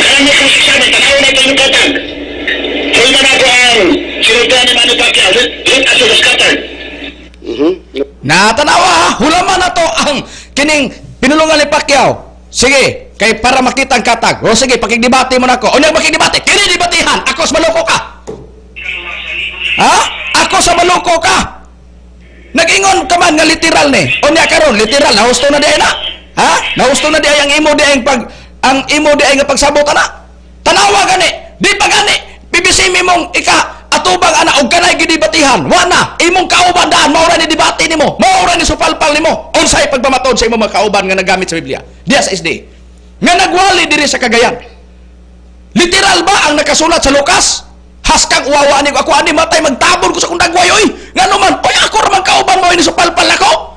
Alam mo kung sabi, tanaw na ito yung katag. Kaya na ako ang sinultihan ni Manny Pacquiao. Let us the scattered. Na tanawa ha, hulaman na to ang kining pinulungan ni Pacquiao. Sige, kay para makita ang katag. O sige, pakigdebate mo nako. O nang makigdebate, kini debatehan. Ako sa maloko ka. Ha? Ako sa maloko ka. Nag-ingon ka man nga literal ni. O niya karon literal nahusto na di na. Ha? Nahusto na di ay ang imo di ay nga pagsabot ana. Tanawa gani, di pa gani. PBC mong ika atubang ana og kanay gidebatihan. Wa na imong kauban daan mao ra ni debate nimo. Mao ra ni supalpal nimo. Unsay pagpamatod sa imong mga kauban nga nagamit sa Biblia? Diya sa SD. Nga nagwali diri sa Cagayan. Literal ba ang nakasulat sa Lucas? Haskang uwawa ni ko ako ani matay magtabon ko sa kong dagway oy. Ngano man, oy ako ra man kauban mo ini supalpal nako.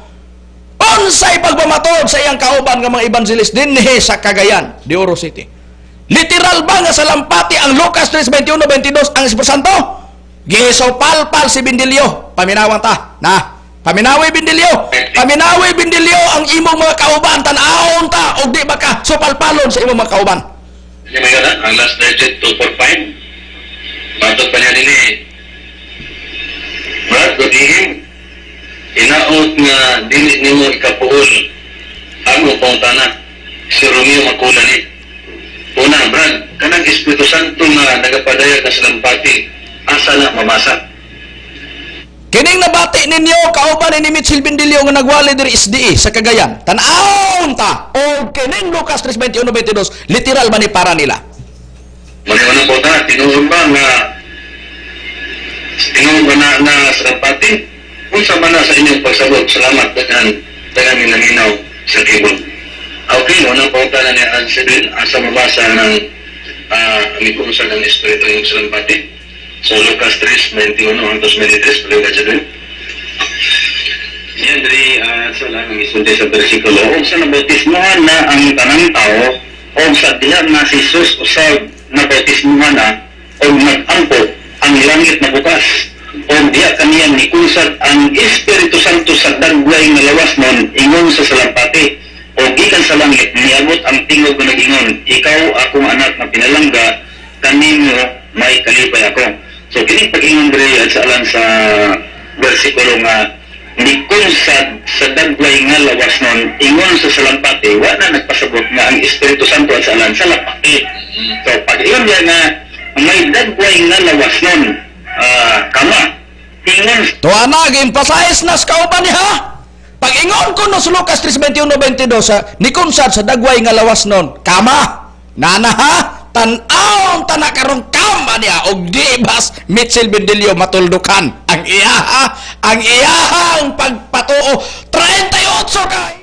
Unsay pagpamatod sa iyang kauban nga mga evangelist dinhi sa Cagayan de Oro City? Literal ba nga sa lampati ang Lucas 3:21-22 ang Espiritu Santo? Gisupalpal si Bindilyo. Paminawan ta. Na. Paminawi Bindilyo. Paminawi Bindilyo ang imong mga kauban tan-awon ta og di ba ka supalpalon sa imong mga kauban. Hindi mo yun, ang last digit, 245. Batok pa niya din eh. Brad, gudihim. Inaot nga dili nimo ikapuol ang upang tana. Si Romeo Makula ni. Una, Brad, kanang Espiritu Santo nga nagapadayag na sa lampati, asa na mamasa? Kining nabati ninyo kauban ni Mitchell Bindilyo nga nagwali diri SDE sa Cagayan. Tan-awon ta og kining Lucas 3:21-22 literal ba ni para nila? Maniwanang po ta, tinuod ba nga tinuod ba na, na sa lampati? Unsa man na sa inyong pagsagot? Salamat daghan daghan minaminaw sa kibon. Okay, unang pauta na niya ang sabihin, asa mabasa ng amikong sa ng Espiritu yung sa lampati. So, Lucas 3, 21 hanggang 23, paliw ka dyan. Yan, diri, sa lang ang isulti sa bersikulo. Og sa nabautismuhan na ang tanang tao, o sa diha na si Jesus usab nabautismuhan na, o nag-ampo ang langit na bukas. O diha kaniya nikunsad ang Espiritu Santo sa dagway nga lawas nun, ingon sa salampati. O gikan sa langit, niabot ang tingog nga nag-ingon, "Ikaw akong anak na pinalangga, kanimo May kalipay ako. So kini pag-ingon diri at sa alang sa bersikulo nga nikunsad sa dagway nga lawas nun ingon sa salampati, wa na nagpasabot nga ang Espiritu Santo at sa alang sa lampati. So pag ingon niya nga may dagway nga lawas nun, kama ingon Tuwa na, gi-emphasize na sa kauban niya. Pag ingon ko no sa Lucas 3:21-22 sa nikunsad sa dagway nga lawas nun, kama, nana ha, tan-awon tana karong kama niya og di bas Mitchell Bendilio matuldukan ang iya, ang iyahang pagpatuo 38 kay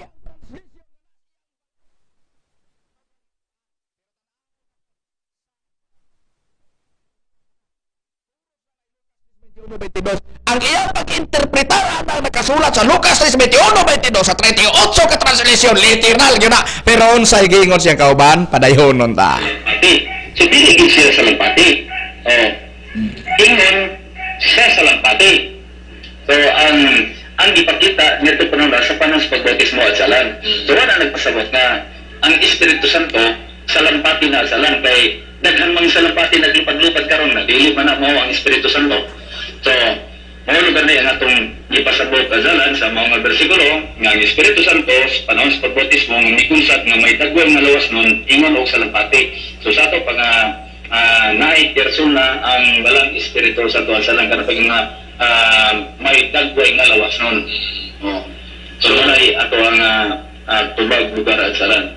ang iyang pag-interpretar ang nakasulat sa Lucas 3:21-22 sa 38 ka translation literal gyud na, pero unsay giingon siyang kauban padayonon ta. Pati. So dili gid siya sa lampati. Oh. Ingon siya sa lampati. So ang gipakita nito panahon sa panahon sa pagbautismo at salan. So wala nagpasabot na ang Espiritu Santo sa lampati na salan kay daghan mang salampati naglupad-lupad karon na dili man na mao ang Espiritu Santo. So mao lugar na ang atong gipasabot azalan sa mga bersikulo nga ang Espiritu Santo sa panahon sa pagbautismo nga mikunsat nga may dagway nga lawas nun ingon og salampati. So sa ato pag naay persona ang balang Espiritu Santo azalan kana pag nga may dagway nga lawas nun. Oh. So walay ato ang tubag lugar azalan.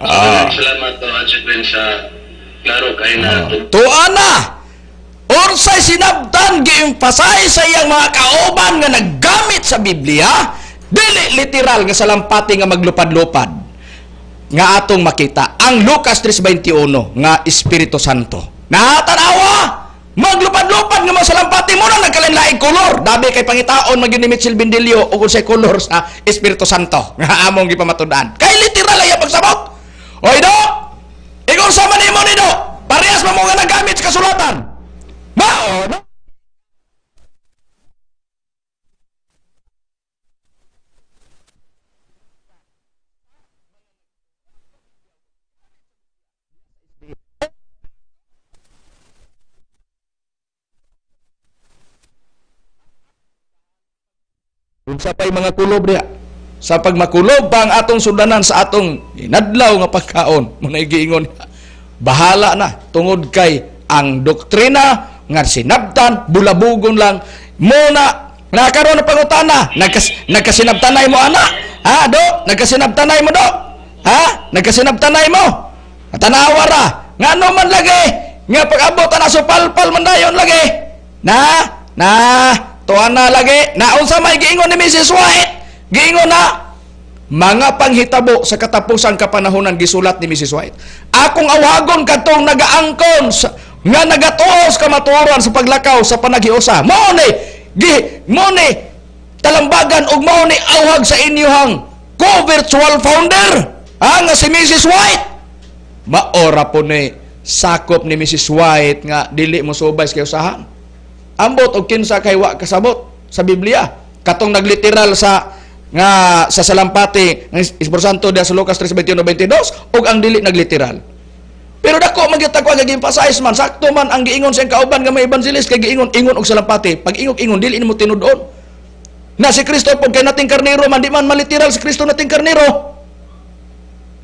Salamat to Adjudin sa klaro kay na Tuwa na. Unsay sinabtan gi-emphasize sa iyang mga kauban nga naggamit sa Biblia, dili literal nga salampati nga maglupad-lupad nga atong makita ang Lucas 3:21 nga Espiritu Santo. Natanawa maglupad-lupad nga mga salampati mo na nagkalain-laing kolor. Dabi kay pangitaon magyud ni Mitchell Bendilio og unsay kolor sa Espiritu Santo nga among gipamatud-an. Kay literal ay pagsabot. Oy do, ikaw sa man nimo ni do, parehas man mo nga naggamit sa kasulatan. Mao na. Unsa pa'y mga kulob diha? Sa pagmakulob pa ang atong sudanan sa atong inadlaw nga pagkaon, muna giingon, bahala na tungod kay ang doktrina nga sinabtan bulabugon lang muna nakaroon na pangutana nagkasinabtanay mo ana, ha do, nagkasinabtanay mo do, ha, nagkasinabtanay mo, tanawa ra ngano man lagi nga pag-abot ana so palpal man dayon lagi na na tuan na lagi na unsa may giingon ni Mrs. White, giingon na mga panghitabo sa katapusang kapanahonan gisulat ni Mrs. White. Akong awagon kadtong nagaangkon sa, nga nagatuos kamatuoran sa paglakaw sa panaghiusa. Mao ni mao ni talambagan ug mao ni awhag sa inyuhang co-virtual founder, ha, nga si Mrs. White. Maora po ni sakop ni Mrs. White nga dili mo subay sa kausahan. Ambot og kinsa kay wa kasabot sa Biblia. Katong nagliteral sa nga sa salampati ng Espiritu Santo diha sa Lucas 3:21-22 ug ang dili nagliteral. Pero dako man gyud ta ko ang gi-emphasize man, sakto man ang giingon sa iyang kauban nga may evangelist kay giingon ingon og salampati. Pag ingog ingon dili nimo tinud-on. Na si Kristo pod kay nating karnero man, di man maliteral si Kristo nating karnero.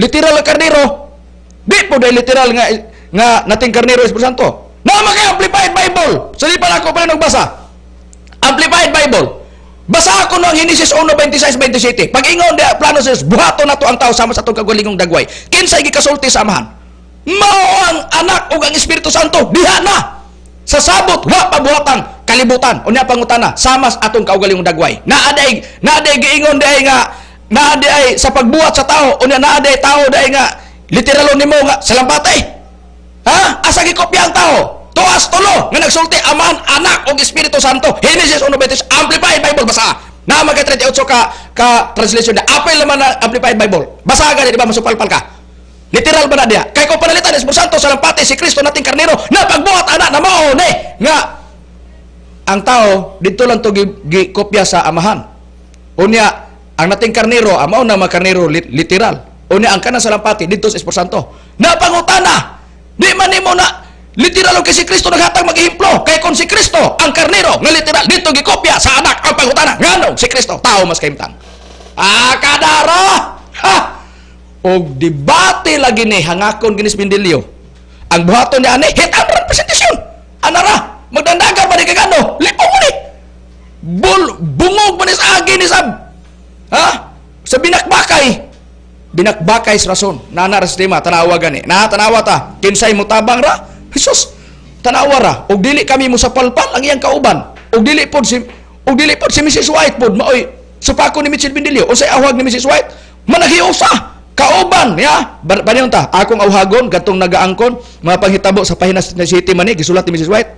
Literal nga karnero. Di pod ay literal nga nating karnero Espiritu Santo. Na mga Amplified Bible. Sa di pa na ako pa nagbasa. Amplified Bible. Basa ako no ang Genesis 1:26-27. Pag ingon di plano sa Diyos, buhaton nato ang tao sama sa atong kagalingong dagway. Kinsay gikasulti sa amahan? Mao ang anak ug ang Espiritu Santo diha na. Sa sabot wa pabuhatang kalibutan. Unya pangutana sama sa atong kaugalingong dagway. Naa day giingon day nga naa day sa pagbuhat sa tao, unya naa day tao day nga literalon nimo nga salampati. Ha? Asa gikopya ang tao? Tuas tulo nga nagsulti Amahan, Anak ug Espiritu Santo. Genesis 1:26 Amplified Bible basa. Naa magka 38 ka translation na apel naman na Amplified Bible. Basa gani di ba masupalpal ka. Literal ba na diha? Kay kung panalitan Espiritu Santo sa lampati si Kristo nating karnero na pagbuhat ana na mao ni nga ang tao didto lang to gikopya sa amahan. Unya ang nating karnero mao na mga karnero literal. Unya ang kanang sa lampati didto sa Espiritu Santo. Napangutana di man nimo na Literal kay si Kristo naghatag mag-ehemplo. Kay kon si Kristo ang karnero nga literal dito gikopya sa anak ang pangutana. Nganong si Kristo tao mas kahimtang. Ah, kadara. Ha. Og debate lagi ni hangakon ginis Bindilyo. Ang buhaton niya ani hit ang representasyon. Anara, magdandagan ba ni kagano? Lipong mo ni. Bungog man ni sa agi ni sab. Ha? Sa binakbakay. Binakbakay sa rason. Nana ra sistema tanawa gani. Na tanawa ta. Kinsay mutabang ra? Jesus. Tanawa ra. Og dili kami mo sa palpal ang iyang kauban. Og dili pod si Mrs. White pod maoy supako ni Mitchell Bindilio. Unsay awhag ni Mrs. White? Managhiusa. Kauban ya. Baniyon ta. Akong awhagon katong nagaangkon mga panghitabo sa pahina City man ni gisulat ni Mrs. White.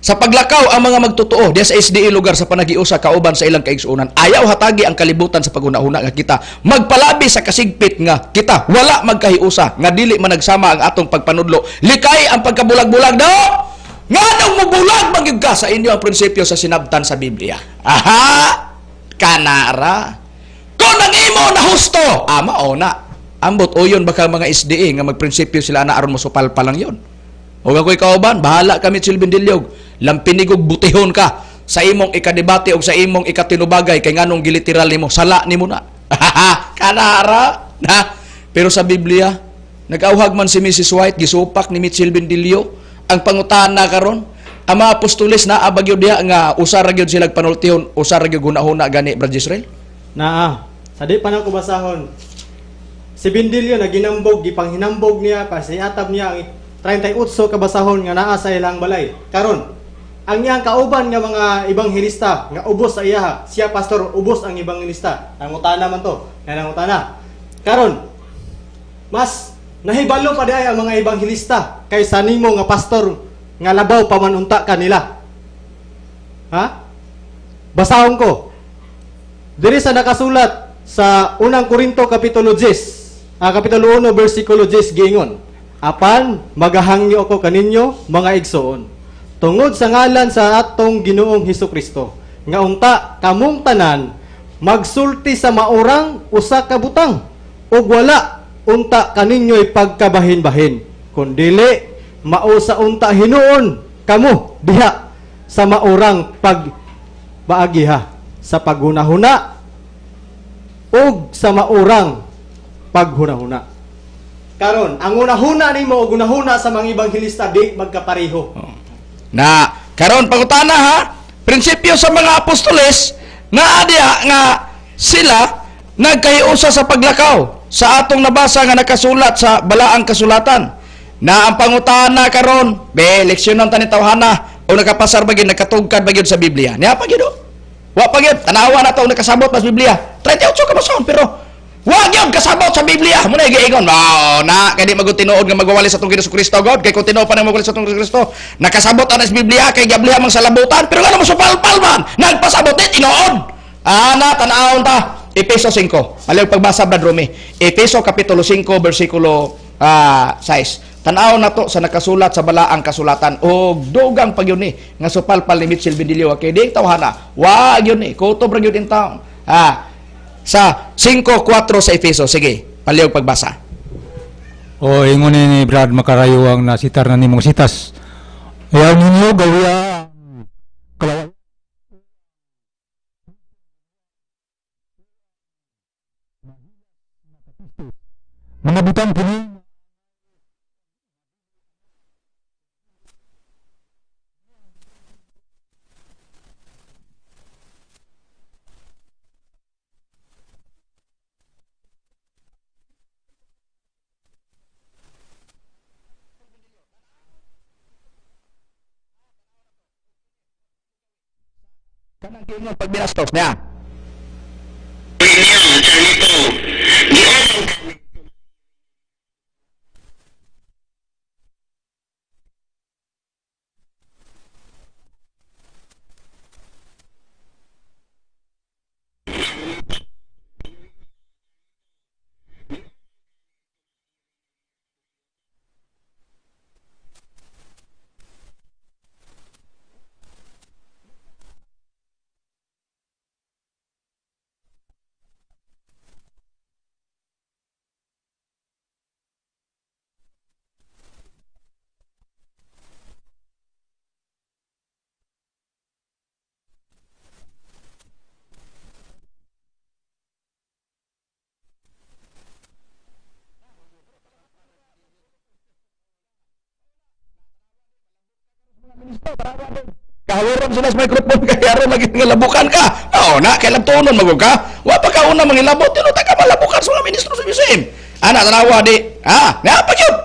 Sa paglakaw ang mga magtotoo diya sa SDA lugar sa panagiusa kauban sa ilang kaigsuonan. Ayaw hatagi ang kalibutan sa paghuna-huna nga kita magpalabi sa kasigpit nga kita wala magkahiusa nga dili managsama ang atong pagpanudlo. Likay ang pagkabulag-bulag daw. Nganong mubulag magyud ka sa inyo ang prinsipyo sa sinabtan sa Biblia. Aha! Kanara. Kung ang imo na husto, ama o na. Ambot uyon baka mga SDA nga magprinsipyo sila na aron mosupalpal lang yon. O ako'y kauban, bahala kami Mitchell Bindilyo. Lampinigog butihon ka sa imong ikadebate o sa imong ikatinubagay kay nganong giliteral nimo, sala nimo na. Kanara. Na. Pero sa Biblia, nag-auhag man si Mrs. White, gisupak ni Mitchell Bindilyo ang pangutana karon. Ang mga apostoles naa ba gyud diha nga usa ra gyud sila panultihon, usa ra gyud hunahuna gani Brad Israel? Naa, sa di pa na ko basahon. Si Bindilyo naginambog, gipanghinambog niya, pasiatab niya ang 38 kabasahon nga naa sa ilang balay. Karon, ang iyang kauban nga mga ebanghelista nga ubos sa iyaha, siya pastor ubos ang ebanghelista. Nangutana man to, nangutana. Karon, mas nahibalo pa diay ang mga ebanghelista kaysa nimo nga pastor nga labaw pa man unta kanila. Ha? Basahon ko. Diri sa nakasulat sa unang Korinto kapitulo 10, kapitulo 1 bersikulo 10 giingon. Apan magahangyo ako kaninyo mga igsoon tungod sa ngalan sa atong Ginoong Hesukristo nga unta kamong tanan magsulti sa maurang usa ka butang ug wala unta kaninyo'y pagkabahin-bahin kundili mao sa unta hinuon kamo diha sa maurang pagpaagiha sa paghunahuna ug sa maurang paghunahuna. Karon, ang hunahuna nimo og hunahuna sa mga ebanghelista di magkapareho. Oh. Na karon pangutana ha, prinsipyo sa mga apostoles naa diha nga sila nagkahiusa sa paglakaw sa atong nabasa nga nakasulat sa balaang kasulatan. Na ang pangutana karon, be leksyonan ta ni tawhana o nakapasar ba gyud nakatugkad ba gyud sa Biblia? Niya pa gyud. Wa pa gyud, tanawa na to nakasabot mas Biblia. 38 ka basahon pero wa gyud kasabot sa Biblia. Muna giingon, oh, na kay di magud tinuod nga magwawali sa atong Ginoo Kristo God, kay kung tinuod pa nang magwawali sa atong Ginoo Kristo, nakasabot ana sa Biblia kay gabliha mang salabutan, pero ngano mo supalpal man, nagpasabot ni tinuod. Ana tan-awon ta Efeso 5. Maliw pagbasa Brad Rumi. Efeso kapitulo 5 bersikulo 6. Tan-awon nato sa nakasulat sa balaang kasulatan og dugang pagyud ni nga supalpal ni Mitchell Bindilyo kay di tawhana. Wa gyud ni kutob ra gyud in town. Sa 5:4 sa Efeso. Sige, palihog pagbasa. O ingon ni Brad Makarayo ang nasitar na nimong sitas. Ayaw ninyo gawiya kalawa. Mga butang kini kanang kingon pagbinastos niya. Hawaron sila sa microphone kay aron lagi nga labukan ka. Oo na, kay labtonon magug ka. Wa pa ka una mangilabot, tinuod ka malabukan sa mga ministro sa PBCM. Ana tanawa di. Ha, naa pa gyud.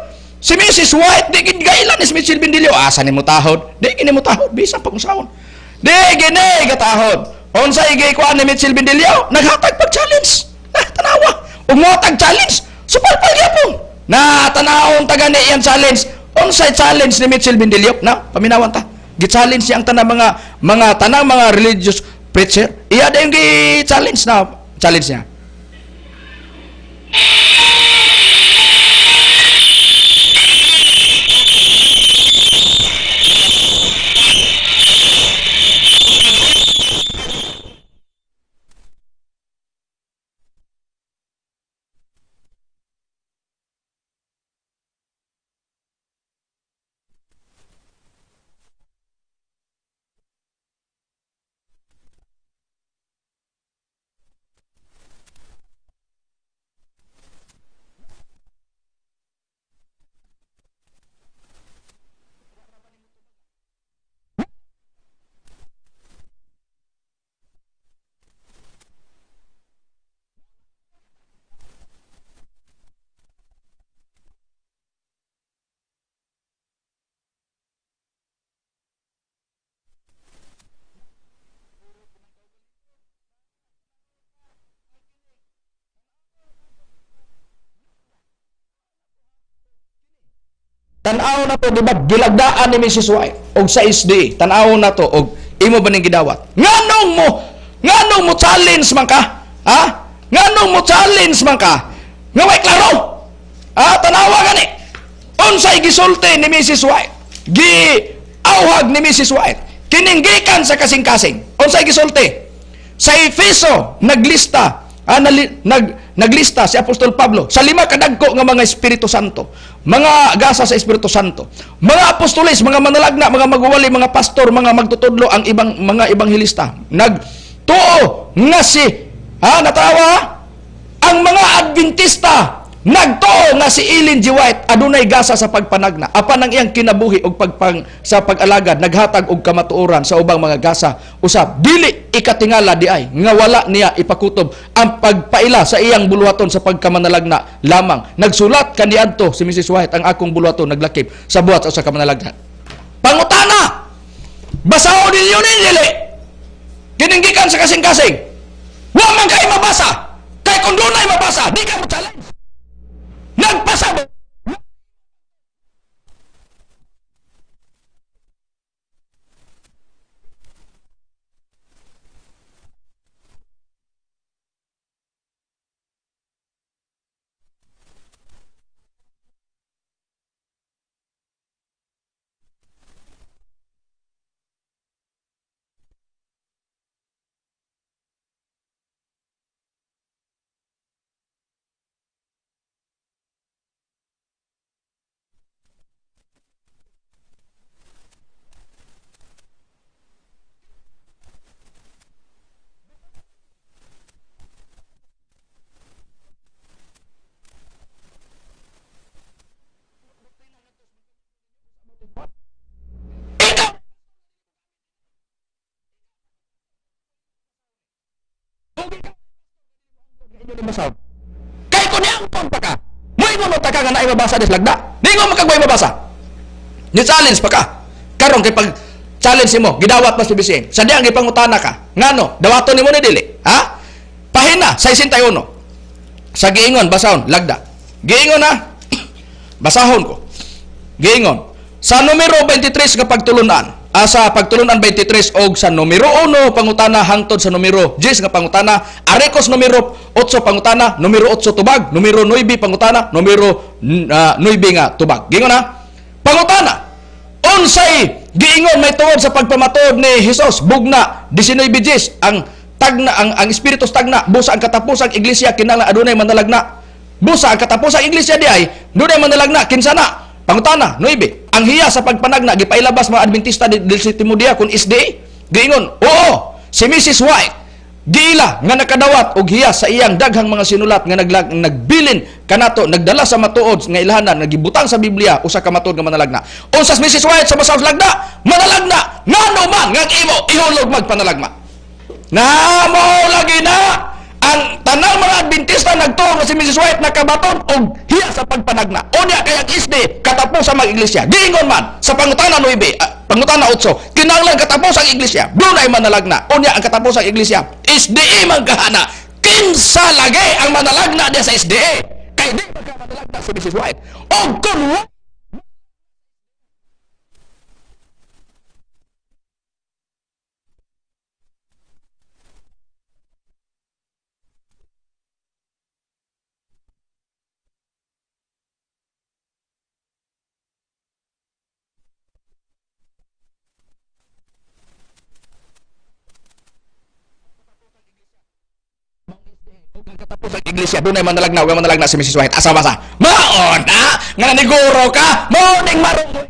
Si Mrs. White di gid gailan ni si Mitchell Bendilio. Asa nimo tahod? Di gini mo tahod bisan pag unsaon. Di gini gatahod. Unsay gikuan ni Mitchell Bendilio? Naghatag pag challenge. Na tanawa. Ug mohatag challenge. Supalpal gyapon. Na tanawon taga ni iyang challenge. Unsay challenge ni Mitchell Bendilio? Na paminawan ta. Gi-challenge siya ang tanang mga tanang mga religious preacher. Iya dayon gi-challenge na challenge niya. Tan-aw na to, di ba? Gilagdaan ni Mrs. White og sa SD. Tan-aw na to og imo ba ning gidawat? Nganong mo challenge man ka? Ha? Nganong mo challenge man ka? Nga way klaro. Ha? Tanawa gani. Unsay gisulti ni Mrs. White? Giauhag ni Mrs. White. Kininggikan sa kasing-kasing. Unsay gisulti? Sa Efeso naglista, naglista si Apostol Pablo sa 5 kadagko nga mga Espiritu Santo, mga gasa sa Espiritu Santo, mga apostoles, mga manalagna, mga magwawali, mga pastor, mga magtutudlo, ang ibang mga ebanghelista. Nagtuo nga si, ha, natawa ang mga Adventista, nagtuo nga si Ellen G. White adunay gasa sa pagpanagna apan ang iyang kinabuhi og pagpang sa pag-alagad naghatag og kamatuoran sa ubang mga gasa usab dili ikatingala di ay nga wala niya ipakutob ang pagpaila sa iyang buluhaton sa pagkamanalagna lamang. Nagsulat kaniadto si Mrs. White, ang akong buluhaton naglakip sa buhat sa usa ka manalagna. Pangutana, basahon ninyo ni dili kininggikan sa kasing-kasing. Wa man kay mabasa, kay kung dunay mabasa di ka mo challenge. Nagpasabot. Kay kun niangkon pa ka, moingon ta ka nga naay mabasa des lagda. Ningon makagway mabasa. Ni challenge pa ka. Karon kay pag challenge nimo, gidawat mas PBCM. Sa diyang gipangutana ka, ngano dawaton nimo ni dili? Ha? Pahina 61. Sa giingon basahon lagda. Giingon na. Basahon ko. Giingon sa numero 23 nga pagtulunan, sa pagtulunan 23 og sa numero 1 pangutana hangtod sa numero 10 nga pangutana, arekos numero 8 pangutana, numero 8 tubag, numero 9 pangutana, numero 9 nga tubag. Giingon na. Pangutana, unsay giingon may tuod sa pagpamatuod ni Hesus bugna 19 ang tagna ang espiritu tagna busa ang katapusang iglesia kinahanglan adunay manalagna. Busa ang katapusang iglesia di ay dunay manalagna kinsa na? Pangutana 9, ang hiya sa pagpanagna gipailabas mga Adventista di Timodia kun SDA. Giingon, oo, si Mrs. White Giila nga nakadawat og hiya sa iyang daghang mga sinulat nga nagbilin kanato, nagdala sa matuod nga ilhanan nga gibutang sa Biblia usa ka matuod nga manalagna. Unsa Mrs. White sa masaw lagna? Manalagna. Ngano man nga ang imo ihulog magpanalagma. Namo lagi na ang tanang mga Adventista nagtuo nga si Mrs. White nakabaton og hiya sa pagpanagna. Unya kay ang SDA katapos sa mga iglesia. Giingon man sa pangutana 9, pangutana 8, kinahanglan katapos ang iglesia. Dunay manalagna. Unya ang katapos ang iglesia SDA man kahana. Kinsa lagi ang manalagna diya sa SDA? Kay di man ka manalagna si Mrs. White. Og kun katapos ang iglesia, dunay manalagna, ug manalagna si Mrs. White. Asa basa? Mao na nga naniguro ka, mao ning marunong.